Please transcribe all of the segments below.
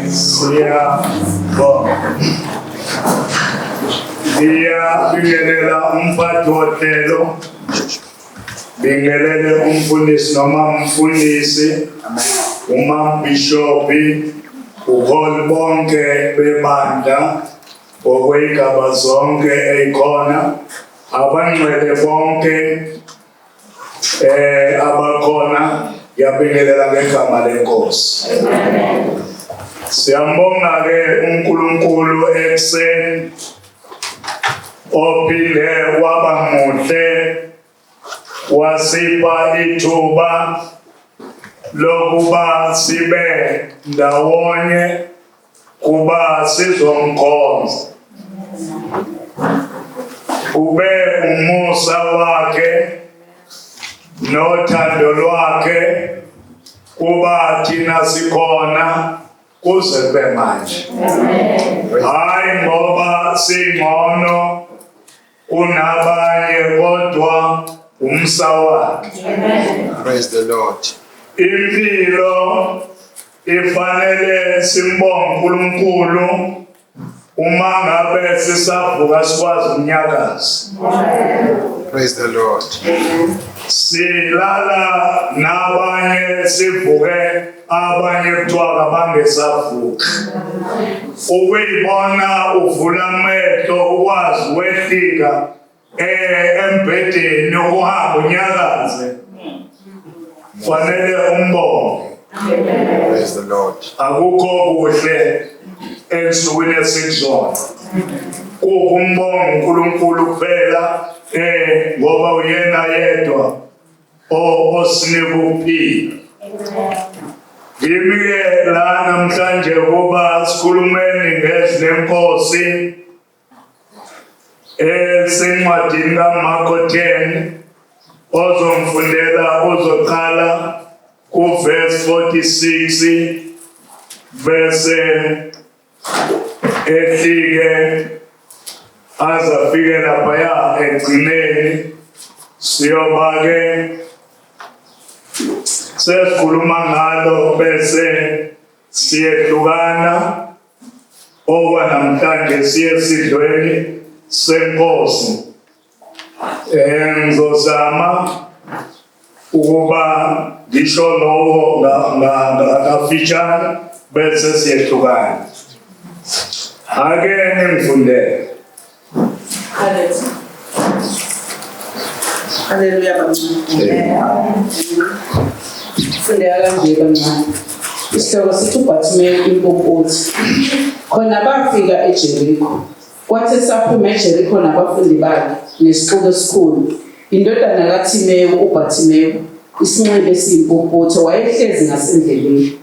Siyabonga. Ngiyabingelela umphathi wohlelo, bingelele umfundisi noma umfundisi, umambhishobhi, uholi bonke bebandla okweyigaba zonke eyikhona, abangcwele bonke abakhona, ngiyabingelela ngegama lenkosi. Siyambonga ke uNkulunkulu ekuseni ophinde waba muhle wasipha ithuba lokuba sibe ndawonye kuba sizomkhonza. Kube umusa wakhe nothando lwakhe kuba thina sikhona kuze kube manje. Hayi ngoba singcono kunabanye kodwa umsa wakhe. Praise the Lord. Impilo ifanele simbonge uNkulunkulu uma ngabe sisavuka sikwazi ukunyakaza. Praise the Lord. Silala nabanye sivuke abanye kuthiwa kabangesavuki. Ukuyibona uvula amehlo ukwazi wehlika embhedeni uhamba unyakaze fanele umbonge. Praise the Lord. Akukho kuhle ensukwini esikuzona kukumbonga uNkulunkulu kuphela ngoba uyena yedwa osinika ukuphila. Ngimi-ke la namhlanje ukuba sikhulumeni ngezwi lenkosi esencwadini kaMarko 10 ozongifundela uzoqala kuverse 46 bese ehlike aze afike laphaya ekugcineni. Siyoba-ke sesikhuluma ngalo bese siyehlukana okwanamhlanje siye esidlweni senkosi. Ngizozama ukuba ngisho lowo ngakafishane bese siyehlukana. Ake ningifundele. Haleluya bancane. Fundeka kanje bancane. Isihloko sithi uBartimeyu impumputhe. Khona bafika eJeriko. Kwathi esaphuma eJeriko nabafundi bakhe nesixuku esikhulu, indodana kaThimewu uBartimewu, isinxibi esiyimpumputhe, wayehlezi ngasendleleni.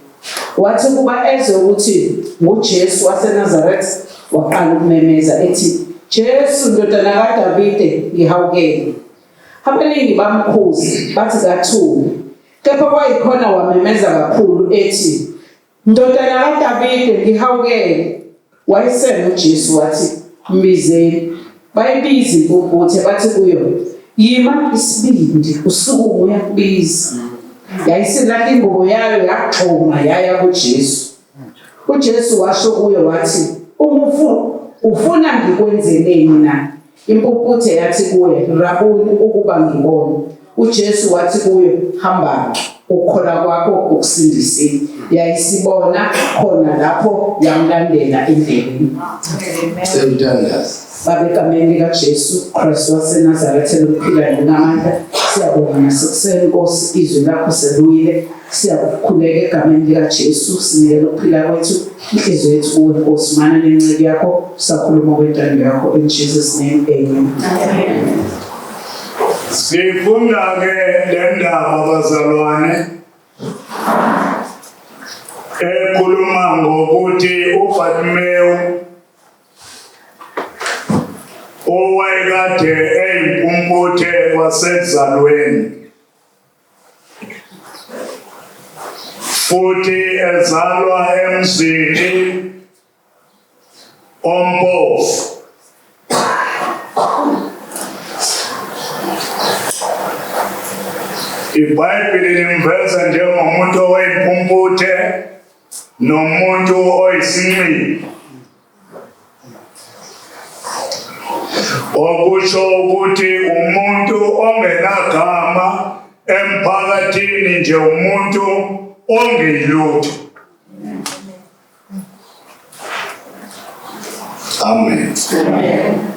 Wathi ukuba ezwe ukuthi nguJesu waseNazaretha, waqala ukumemeza ethi, Jesu, ndodana kaDavide, ngihawukele. Abaningi bamkhuza bathi kathule, kepha kwayikhona wamemeza kakhulu ethi, Ndodana kaDavide, ngihawukele. Wayesema uJesu wathi, Mbizeni. Bayibiza impumputhe bathi kuyo, Yima isibindi, usukume uyakubiza. Yayisilahla ingubo yayo yagxuma yaya kuJesu. uJesu washo kuyo wathi, Uma ufuna ngikwenzeleni na? Impumputhe yathi kuye, Rabuni, ukuba ngibone. uJesu wathi kuyo, Hamba, ukukholwa kwakho kukusindisile. Yayisibona khona lapho yamlandela endleleni. Sewuthandaza. Baba, egameni likaJesu Kristu waseNazaretha lokuphila nginamandla, siyabonga nasekuseni Nkosi, izwi lakho seluyile. Siyakukhuleka egameni likaJesu, sinikela ukuphila kwethu, inhliziyo yethu kuwe Nkosi, mana nenceku yakho, sakhuluma kwentando yakho, in Jesus name, amen. Sifunda ke le ndaba bazalwane ekhuluma ngokuthi uBartimewu owayekade eyimpumputhe kwasekuzalweni futhi ezalwa emzini Ompofu. IBhayibheli limveza njengomuntu owayimpumputhe nomuntu oyisinxibi. Okusho ukuthi umuntu ongenagama emphakathini nje umuntu ongeyilutho. Amen.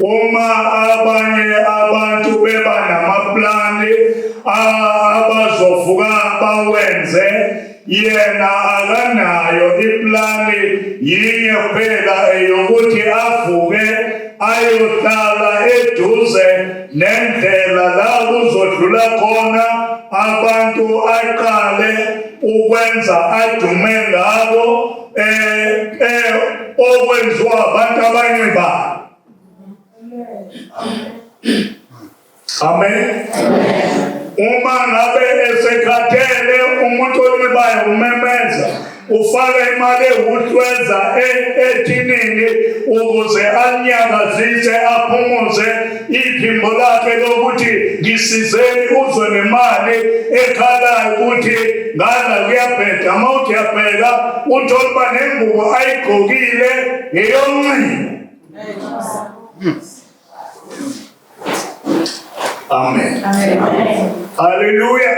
Uma abanye abantu beba namaplani abazovuka bawenze yena akanayo iplani yinye kuphela eyokuthi avuke ayohlala eduze nendlela la kuzodlula khona abantu aqale ukwenza adume ngako eh eh okwenziwa abantu abanxibayo. Amen. Uma ngabe esekhathele umuntu onxibayo umemeza ufaka imali ewuhlweza ethinini ukuze anyakazise aphumuze iphimbo lakhe lokuthi ngisizeni uzwe nemali ekhalayo ukuthi ngala kuyabheda uma uthi uyabheka uthole uba nengubo ayigqokile ngeyonxiba. Amen. Amen. Haleluya.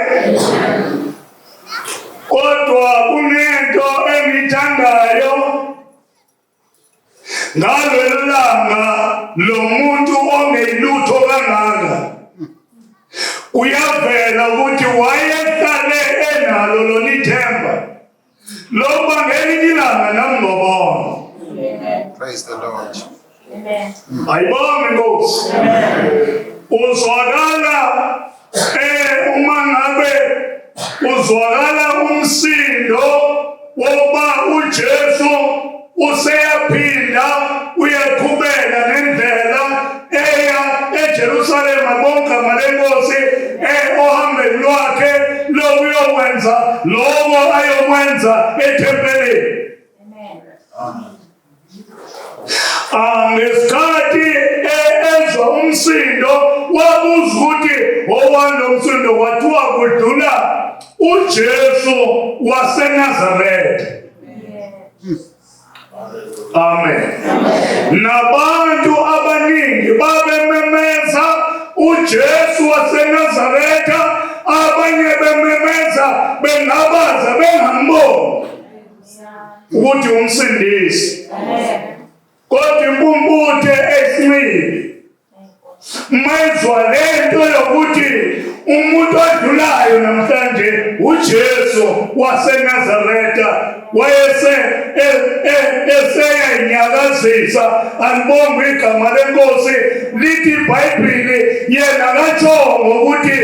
Kodwa kunento engithandayo ngalelo langa lo muntu ongelutho kangaka kuyavela ukuthi wayehlale enalo lona ithemba lokuba ngelinye ilanga nami ngobona. Praise the Lord. Amen. Ayibonge Nkosi. Uzwakala uma ngabe uzwakala umsindo wokuba uJesu useyaphinda uyaqhubeka nendlela eya eJerusalema bonke amalenkosi ohambeni lwakhe lokuyokwenza lokho ayokwenza ethempelini. Ah, ngesikhathi ezwa umsindo wabuza ukuthi owani lo msindo, kwathiwa kudlula uJesu waseNazaretha. Amen. Nabantu abaningi babememeza uJesu waseNazaretha, abanye bememeza bengabaza bengamboni ukuthi umsindisi. Kodwa impumputhe esinxibi mayizwa lento yokuthi umuntu odlulayo namhlanje uJesu waseNazaretha wayese eseyayinyakazisa alibongwe igama lenkosi lithi iBhayibheli yena kachongo ukuthi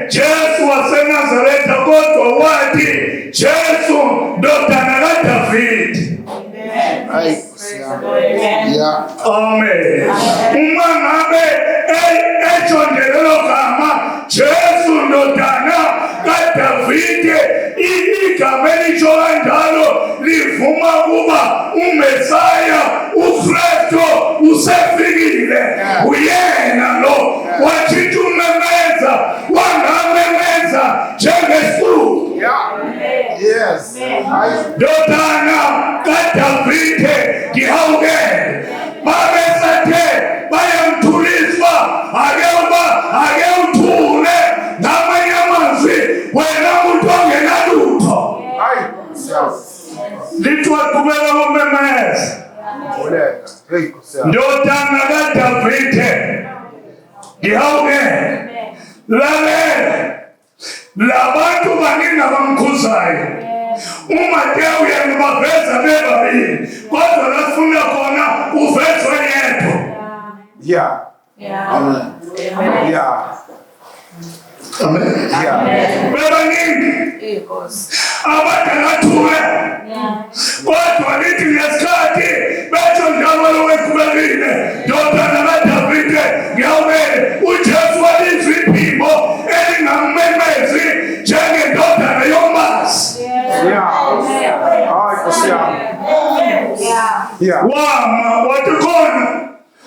Jesu waseNazaretha kodwa wathi Jesu ndodana kaDavid. Hayi Yeah. Amen. Uma ngabe esho nje lelo gama Jesu ndodana kaDavide igama elisho kanjalo livuma kuba uMesaya uKristu usefikile uyena lo watshintsha umemeza wangamemeza njengesixuku. Yeah. Yes. Ndodana kaDavide ngihawukele. Babesathe bayamthuliswa ake uba ake uthule ngamanye amazwi wena muntu ongenalutho. Hayi. Lithi waqhubeka kumemeza. Ndodana kaDavide ngihawukele. Lalela Labantu baningi abamkhuzayo. UMateyu yena ubaveza bebabili, kodwa la sifuna khona uvezwe yedwa. Yeah. Yeah. Amen. Yeah. Amen. Yeah. Bebaningi abadakathule kodwa lithi ngesikhathi betsho njalo lowekhubekile ndodana kaDavide ngiyawubele uJesu walizwa iphimbo elingammemezi njengendodana yombazi. Yeah. Hayi Nkosi yami. Yeah. Wama wathi khona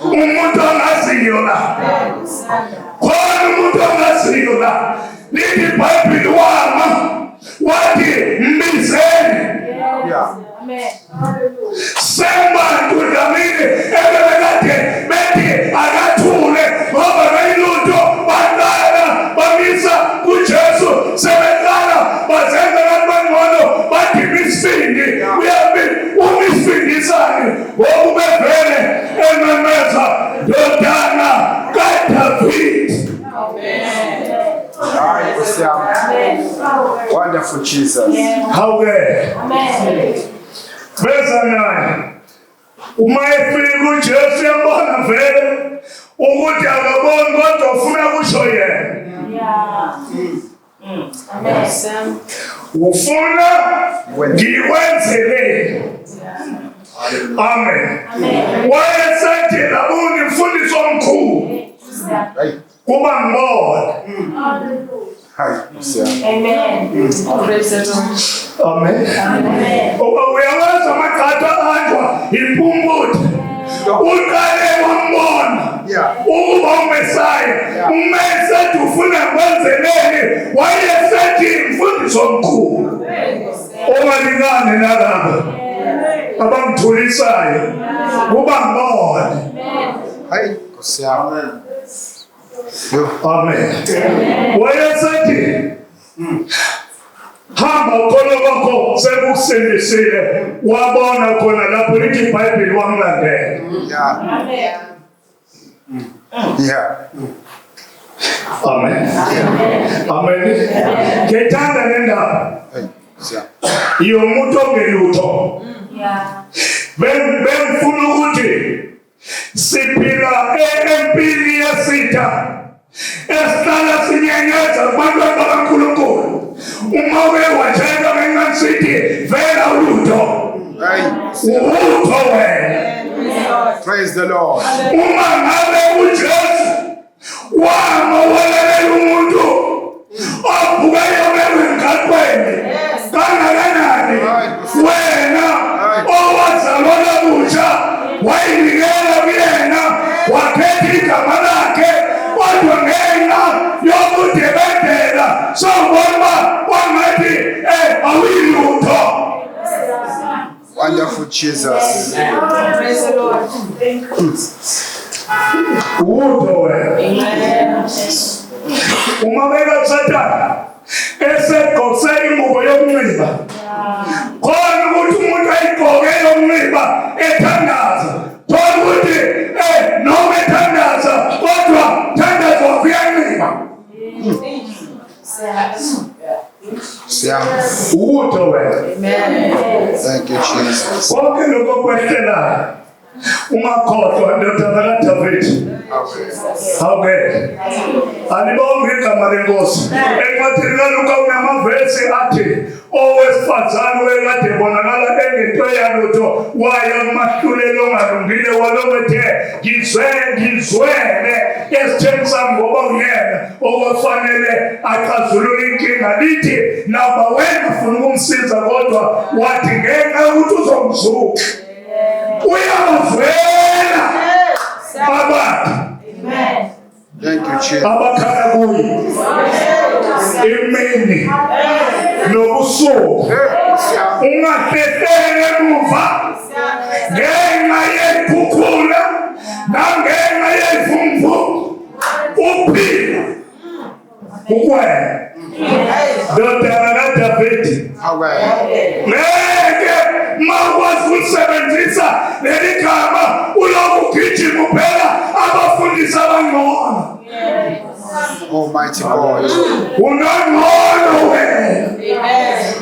umuntu ongaziyo la. Khona umuntu ongaziyo la. Lithi iBhayibheli wama wathi mbizeni. Yeah. Sembantu Dlamini ebebekade bethi akathule ngoba kayilutho baqala bamisa kuJesu sebeqala bazenza ngathi bangcono bathi misindi uyabi umisindisani ngoba ubevele ememeza ndodana kaDavid. Hayi Nkosi yami. Wonderful Jesus. Hawke beza naye uma efika uJesu uyambona vele ukuthi akaboni kodwa ufuna kusho yena. Ufuna ngikwenzeleni. Amen. Wayesethi labuni mfundisi omkhulu Hayi. kuba ngibona. Hayi Nkosi yami. Amen. Uyawazi amagqatha ahanjwa impumputhe. Uqale wambona. Yeah. Ukuba uMesaya. Uma esethi ufuna kwenzeleni wayesethi mfundisi omkhulu. Ongalingani nalabo abamthulisayo kuba ngibone. Hayi Nkosi yami. Yo. Amen. Wayesethi hamba ukholo kwakho sekukusindisile wabona khona lapho lithi iBhayibheli wamlandela. Yeah. Yeah. Amen. Amen. Ngiyayithanda le ndaba Hayi Nkosi yami. yomuntu ongelutho. Bengifuna ukuthi siphila empini yesitha esihlala sinyenyeza kubantwana bakaNkulunkulu. Uma uke watshela ngenxa sithi vela ulutho. Hayi. Ulutho wena. Praise the Lord. Uma ngabe uJesu wama walalela umuntu obhukeyo emgaqweni kangakanani wena owazalwa kabusha wayinikela kuyena wakhetha igama lakhe kodwa ngenxa yobudebedela sawubona uba kwangathi awuyilutho. Wonderful Jesus. Ulutho wena. Uma beka Sathane esegqokise ingubo yokunxiba khona ukuthi umuntu ayigqoke yokunxiba ethandaza thola ukuthi noma ethandaza kodwa thandaza wakhe uyanxiba. Siyami. Ulutho wena. Thank you Jesus. Konke lokho kwehlelayo ungakhohlwa ndodana kaDavid. Amen. Amen. Alibonge igama lenkosi. Encwadini kaLuka unamavesi athi owesifazane wekade ebonakala engento yalutho waya kumahluleli ongalungile walokhu ngizwele esitheni sami ngoba uyena okwafanele axazulule inkinga. Lithi naba wena ufuna ukumsiza kodwa wathi ngenxa yokuthi uzomzuka uyabazwela abantu Thank you Jesus. abakhala kuye imini nobusuku. Hey Nkosi yami. Ungahlehleli emuva ngenxa yekhukhula nangenxa yevumvumu uphila ukwena ndodana kaDavid. Amen. Ngeke mawukwazi ukusebenzisa leli gama ulokhu ugijima uphela abafundisi abangcono. Almighty God. Unongcono wena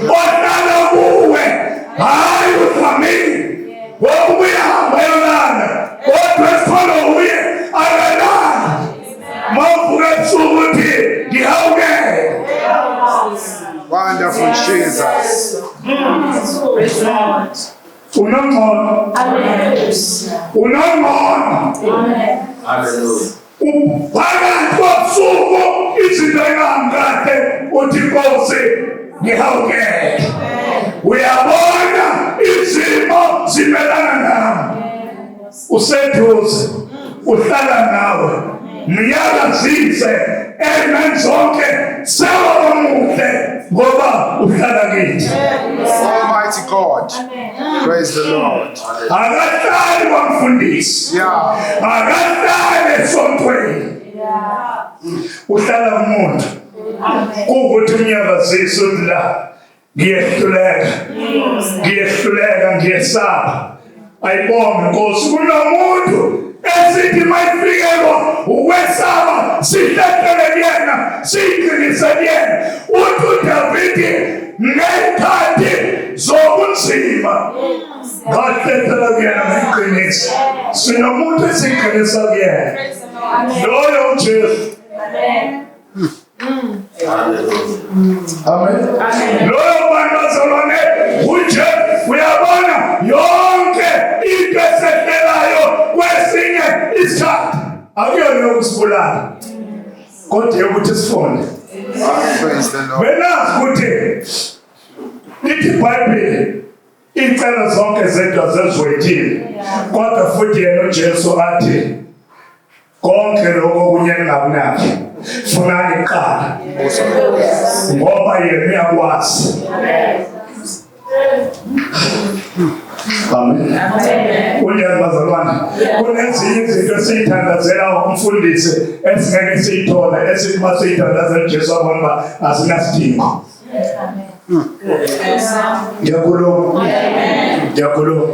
ohlala kuwe, hayi uDlamini ngoba uyahamba yolala kodwa esikhona uye akalali. Mawuvuka ebusuku uthi ngihawukele. Wonderful Jesus. Unongcono. Unongcono. Phakathi kobusuku izinto engahambi kahle uthi Nkosi ngihawukele. Uyabona Izimo zimelana nami. Useduze, uhlala nawe. Myalazise emeni zonke sewa omuhle ngoba uhlala kithi. Almighty God. Praise the Lord. Akahlali kwamfundisi. Yeah. Akahlali esontweni. Uhlala kumuntu. Kuwukuthi umnyakazise uthi la ngiyehluleka. Ngiyehluleka ngiyesaba. Ayibonge Nkosi kunomuntu esithi mayifikelwa ukwesaba sihlehlele kuyena siyiqinise kuyena. Uthi uDavidi ngey'khathi zobunzima ngahlehlela kuyena ngayiqinisa. Sinomuntu esiqinisa kuyena. Loyo uJesu. Amen. Loyo bantu bazalwane uJesu uyabona yonke into esehlelayo kwesinye isikhathi akuyona yokusibulala kodwa yokuthi sifunde. Praise the Lord. Benazi ukuthi lithi iBhayibheli iy'celo zonke zethu azezwethile kodwa futhi yena uJesu athi konke lokho okunye ningakunaki funani kuqala ngoba yena uyakwazi. Amen. Kunjani bazalwane? Kunezinye izinto esiyithandazela umfundisi esingeke siyithole esithi uma siyithandazela uJesu abona uba asinasidingo. Ngiyakhuluma. Ngiyakhuluma.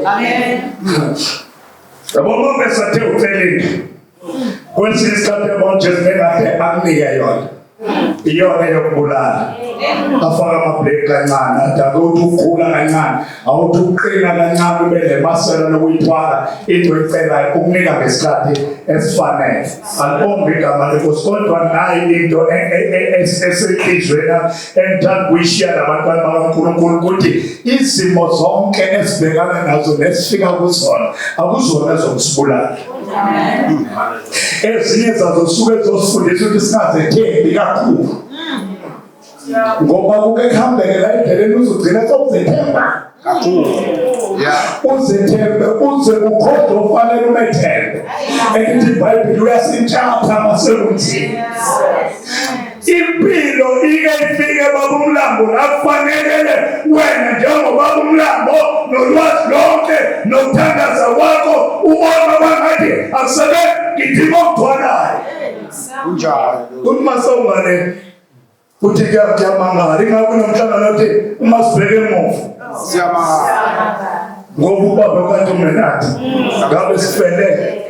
Yabo uma besathe ucelile kwesinye isikhathi yabona uJesu engahle akunike yona iyona yokubulala afaka amabhleki kancane athi akuthi ukhula kancane awuthi uqina kancane ube nemasela lokuyithwala into oyicelayo ukunika ngesikhathi esifanele. Alibonge igama lenkosi kodwa nayi into esenhliziyweni yami engithanda ukuyishiya nabantwana bakaNkulunkulu ukuthi izimo zonke esibhekana nazo nesifika kuzona akuzona ezokusibulala. Ezinye zazo suke zosifundisa ukuthi singazethembi kakhulu ngoba kuke kuhambeke la endleleni uzogcina sewuzethemba Kakhulu. Yeah. Uzethembe uze ukhohlwe ufanele umethembe. Elithi iBhayibheli uyasintshapha masekunzima. Impilo ike ifike baba umlambo la kufanele wena njengoba umlambo nolwazi lonke nokuthandaza kwakho ubona kwangathi akusebenzi gijima okugcwalayo. Kunjalo. Kuthi masewungane uthi kuyamangala ingakho nomhlangano othi uma sibheke emuva Siyamangala. Ngoba ubaba kade ungenathi ngabe sifelele.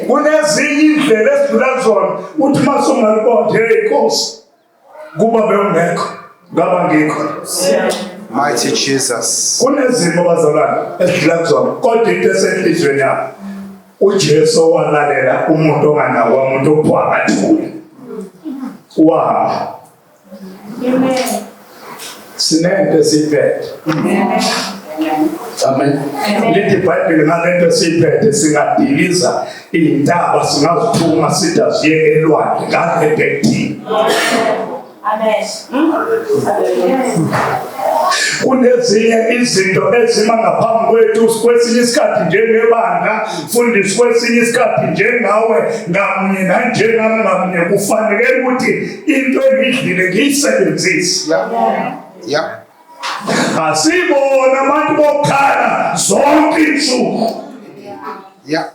Kunezinye indlela esidlula kuzona uthi uma sungalibona nje inkosi kuba bewungekho ngaba ngikho. Mighty Jesus. Kunezimo bazalwane esidlula kuzona kodwa into esenhliziyweni yakho uJesu walalela umuntu onganawo umuntu okuthiwa akathule. Wahamba. Amen. Sinento esiyiphethe. Amen. Lithi iBhayibheli ngalento esiyiphethe singadiliza iy'ntaba singazithuma sithi aziye elwandle ngalento ekuthini. Amen. Kunezinye izinto ezima ngaphambi kwethu kwesinye isikhathi njengebandla fundisi kwesinye isikhathi njengawe ngamunye nanjengami ngamunye kufanele ukuthi into engidlile ngiyisebenzise. Yeah. Yeah. Asibona abantu bokukhala zonke insuku. Yeah.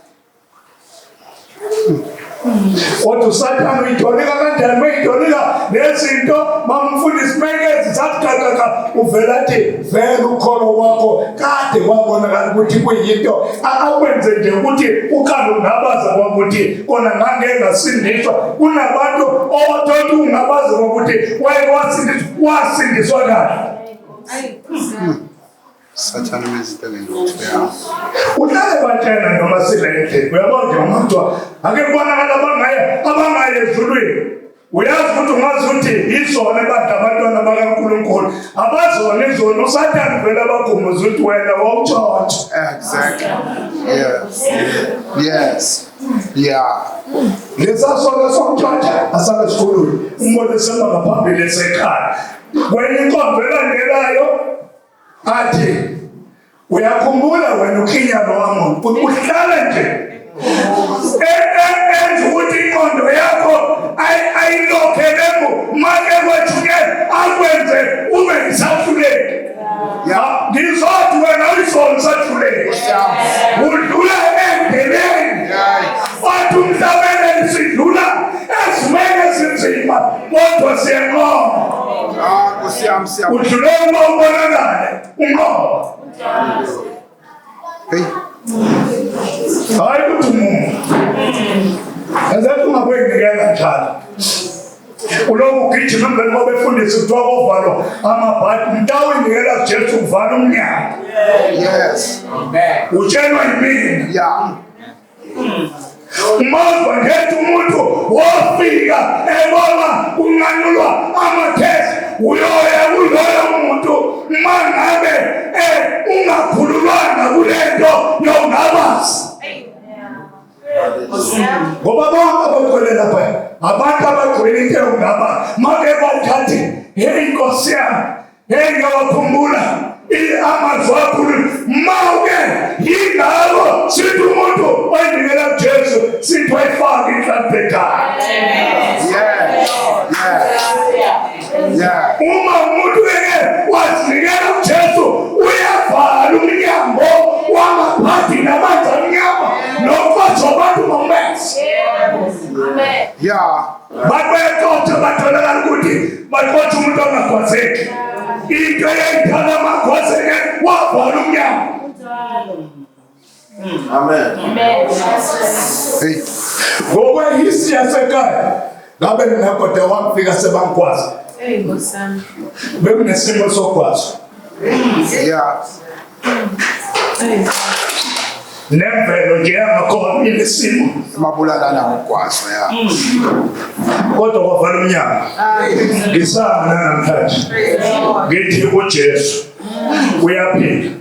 Kodwa uSathane uyitolika kanjani uyitolika nezinto mamfundisi mekezi sathi qaqaqa uvela athi vele ukholo kwakho kade kwabonakala ukuthi kuyinto akwenze nje ukuthi uqale ungabaza kwakuthi kona ngangengasindiswa kunabantu owathola ungabaza kwakuthi waye wasindiswa wasindiswa kahle. Sathane unezinto engelutho ya. Uhlale batshena noma sile endlini uyabona nje uma kuthiwa ake kubonakala abangaye abangaye ezulwini uyazi ukuthi ungazi ukuthi izona ebandla abantwana bakaNkulunkulu abazona izona uSathane vele abakhumbuza ukuthi wena wawutshontsha. Exactly. Yes. Yes. Yeah. Lesa sono sokutshontsha asabe sikhulule umbone esema ngaphambili esekhaya kwenye inkonzo elandelayo athi Uyakhumbula wena ukhinya lo Amoni, uhlala nje enza ukuthi ingqondo yakho ayilokhele make kwethuke akwenze ube yisahluleki. Ngizothi wena uyisona isahluleki, udlula endleleni, wathi umhlabeleli sidlula ezimeni ezinzima kodwa siyanqoba. Udlule uma ubonakale unqoba. Hey. Hayi ukuthi umuntu. Ezathi ungakwennikela njalo. Ulokhu ugijima emveni kwabefundisi kuthiwa kovalwa amabhadi mntawu inikela kuJesu uvala umnyango. Yes. Amen. Utshelwa yimina. Yeah. Umazwa ngethi umuntu wofika ebona kunqanyulwa amathesi uyoya kuloyo muntu uma ngabe ungakhululwanga kule nto yongabazi ngoba bonke abagcwele lapha abantu abagcwele into yongaba make bathathe heyi nkosi yami. Hey ngiyawakhumbula amazwi akhulu mawuke yingakho sithi umuntu oyinikela kuJesu sithi wayifaka inhlanhla ekhaya. Yes. Yes. Yeah. Uma umuntu eke wazinikela kuJesu uyavala umnyango wamaphathi namanzi amnyama nokuxotsha abantu ngomese. Amen. Yeah. Bantu bayaqotha batholakala ukuthi baqotha umuntu ongagwazeki. Into eyayithanda amagwazeke wavala umnyango. Amen. Amen. Hey. Ngokwehisi yasekhaya ngabe mina kodwa wangifika sebangigwaza. Hey Nkosi. Bekunesimo sokugwazwa. Yeah. Nemvelo nje yangakhona inesimo. Mabulalana ngokugwazwa ya. Kodwa kwavala umnyango. Ngisama namhlanje. Ngithi uJesu uyaphila.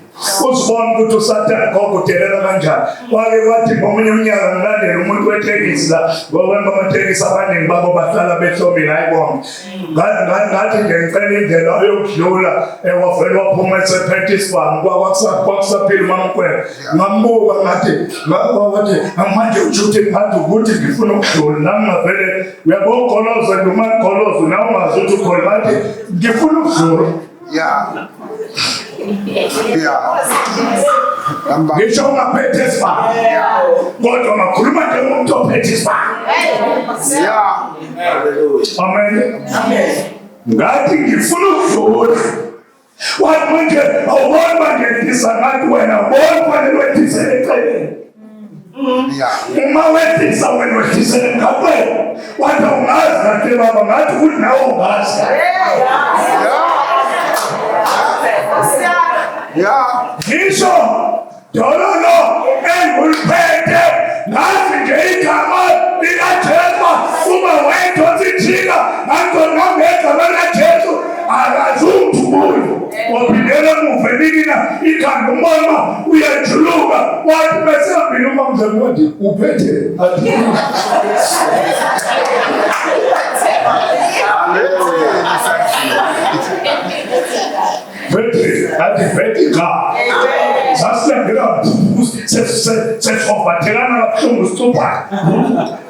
Uzibona ukuthi uSathane gogo udelela kanjani. Kwake kwathi ngomunye unyaka ngilandela umuntu wetekisi la ngoba amatekisi abaningi babo bahlala behlomile hayi bonke. Ngathi nje ngicela indlela yokudlula wavele waphuma esephethe isibhamu kwakusaphila umamkwela. Ngambuka ngathi wathi manje usho ukuthi ngathi ukuthi ngifuna ukudlula nami ngavele uyabo ugoloza nje uma ugoloza nawe ungazi ukuthi ukhona ngathi ngifuna ukudlula. Yeah. Yeah. Namba. Ngisho ungaphethe isibhamu kodwa ungakhuluma njengomuntu ophethe isibhamu. Yeah. Amen. Ngathi ngifuna ukudlula. Wathi manje awuboni manje ndisa ngathi wena uboni kufanele wehlisele eceleni. Yeah. Uma wehlisa wena wehlisele emgaqweni. Wathi awungazi kahle baba ngathi ukuthi nawe ungazi. Yeah. Ngisho dololo enguliphethe ngazi nje igama likaJesu uma wayedonsa ijika ngangona ngegama likaJesu akazungithubuli waphindela emuva enikina ikhanda umama uyajuluka wathi bese hambile umamzane wathi uphethe athi Verti, athi vertical. Sasilandela sesihovathelana kabuhlungu sicupha.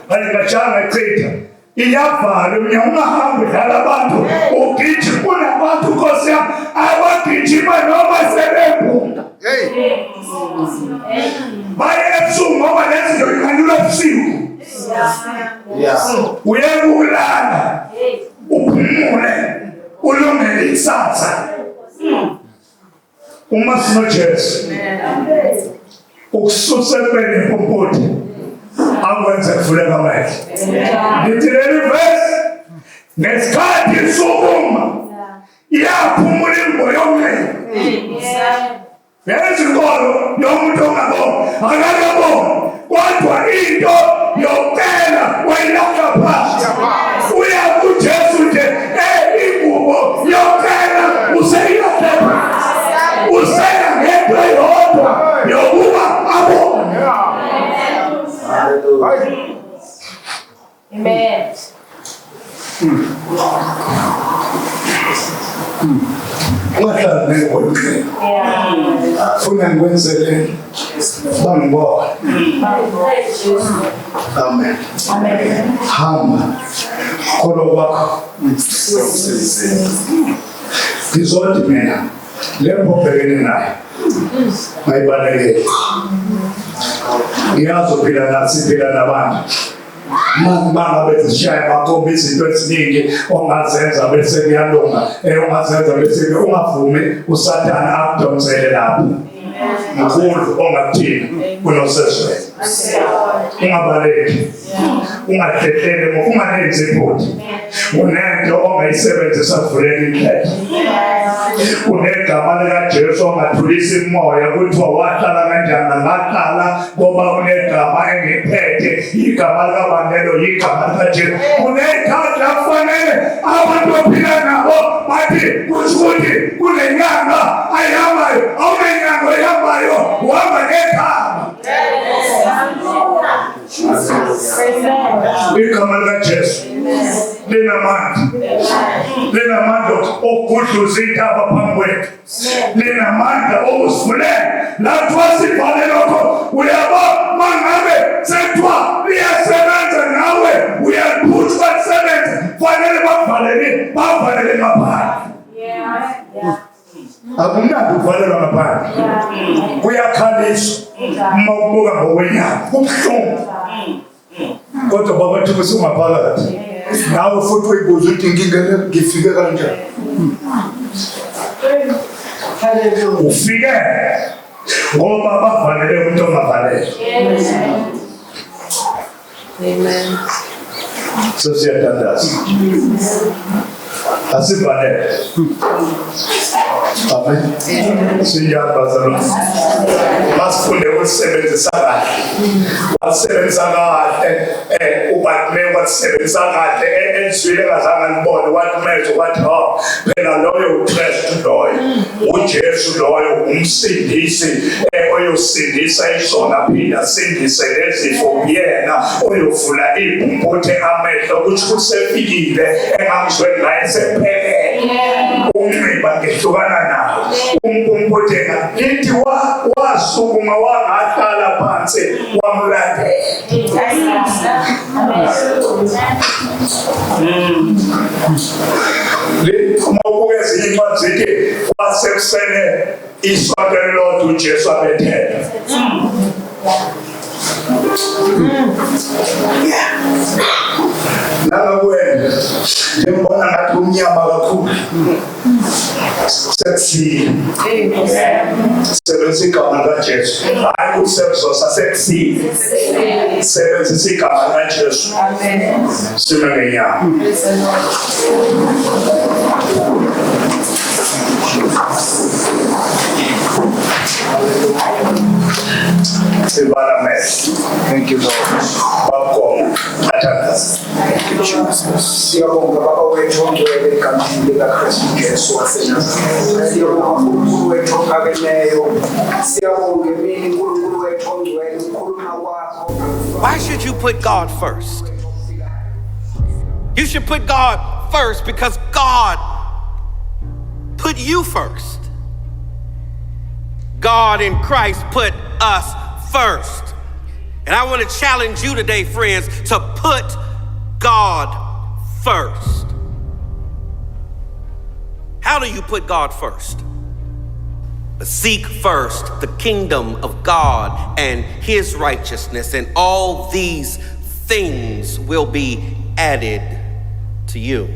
Kanti ngashaya ngachitha. Iyavala umnyango ungahambi udlala abantu ugijima kunabantu nkosi yami abagijima noma sebebhunga. Hey. Baye ebusuku ngoba lezi zinto iqanyulwa ebusuku. Yeah. Uyeke ukulala uphumule ulungele ikusasa. Uma sinoJesu ukususa ekubeni impumputhe akwenze kuvuleka amehlo. Ngithi leli verse ngesikhathi isukuma iyaphumula ingubo yomlilo. Yazi inkolo yomuntu ongaboni akakaboni kodwa into yokucela wayilahla phansi. Uya kuJesu nje ingubo yokucela useyilahle phansi. Usela ngento eyodwa yokuba abone. Hey. Amen. Ungahlali nengubo yomqhele. Funa ngikwenzeleni bangibone. Amen. Hamba. Kholo kwakho sekusizile. Ngizothi mina le mpo obhekene nayo mayibalekele. Ngiyazi uphila nathi siphila nabantu. Mangabe zishaya bakhomba izinto eziningi ongazenza bese kuyalunga, ongazenza bese ungavumi uSathane akudonsele lapho. Mkhulu ongakuthina kunosezweni. Ungabaleki, ungahlehleli, ungalenzi iphutha. Unento ongayisebenzisa kuvuleka indlela. Unegama likaJesu ongathulisa imoya kuthiwa wahlala kanjani ngahlala ngoba unegama engiphethe igama likabanelo igama likaJesu. Unekhadi akufanele abantu ophila nabo bathi kusho ukuthi kunenyanga ayihambayo, awunenyanga oyihambayo, uhamba ngegama. Igama likaJesu linamandla, linamandla okugudluza intaba phambi kwethu, linamandla okusivulela lapho sibhale lokho. Uyabo mangabe sekuthiwa liyasebenza nawe uyaliphutha lisebenze, fanele bakuvalele, bakuvalele ngaphandle. Akumnandi ukuvalelwa ngaphandle, kuyakhaliswa uma ubuka ngokwenyama kubuhlungu, kodwa baba thi usungaphakathi nawe futhi uyibuza ukuthi ngingene ngifike kanjani. Ufike ngoba bavalele umuntu ongavalele. Amen. Sesiyathandaza. Asivalele. Amen. Sinjani bazalwane? Masifunde ukusebenzisa kahle. Wasebenzisa kahle uBartimeyu wasebenzisa kahle elizwile engazange alibone, wathi mezwe wathi oh phela loyo uKristu loyo, uJesu loyo umsindisi oyosindisa izona aphinde asindise nezifo, uyena oyovula iy'mpumputhe amehlo, kusho ukuthi sefikile engangizwe ngaye sephelele. Unxiba ngehlukana nawo umpumputhe lithi wasukuma wangahlala phansi wamlandela. Uma ubuka ezinye incwadi zithi kwasekusele isonto elilodwa uJesu abethelwe. Nangakwena ngimbona ngathi umnyama kakhulu. Sekusile. Sebenzisa igama likaJesu. Hayi ukuthi sekuzosa, sekusile. Sebenzisa igama likaJesu. Sime ngenyawo. Sibala amehlo. Thank you, Lord. Babukoma athandaze. Thank you, Jesus. Siyabonga Baba wethu ongcwele egameni likaKristu Jesu waseNazaretha. Siyabonga uNkulunkulu wethu ophakemeyo. Siyabonga emini uNkulunkulu wethu ongcwele ukukhuluma kwakho. Why should you put God first? You should put God first because God put you first. God in Christ put us first. And I want to challenge you today, friends, to put God first. How do you put God first? Seek first the kingdom of God and his righteousness, and all these things will be added to you.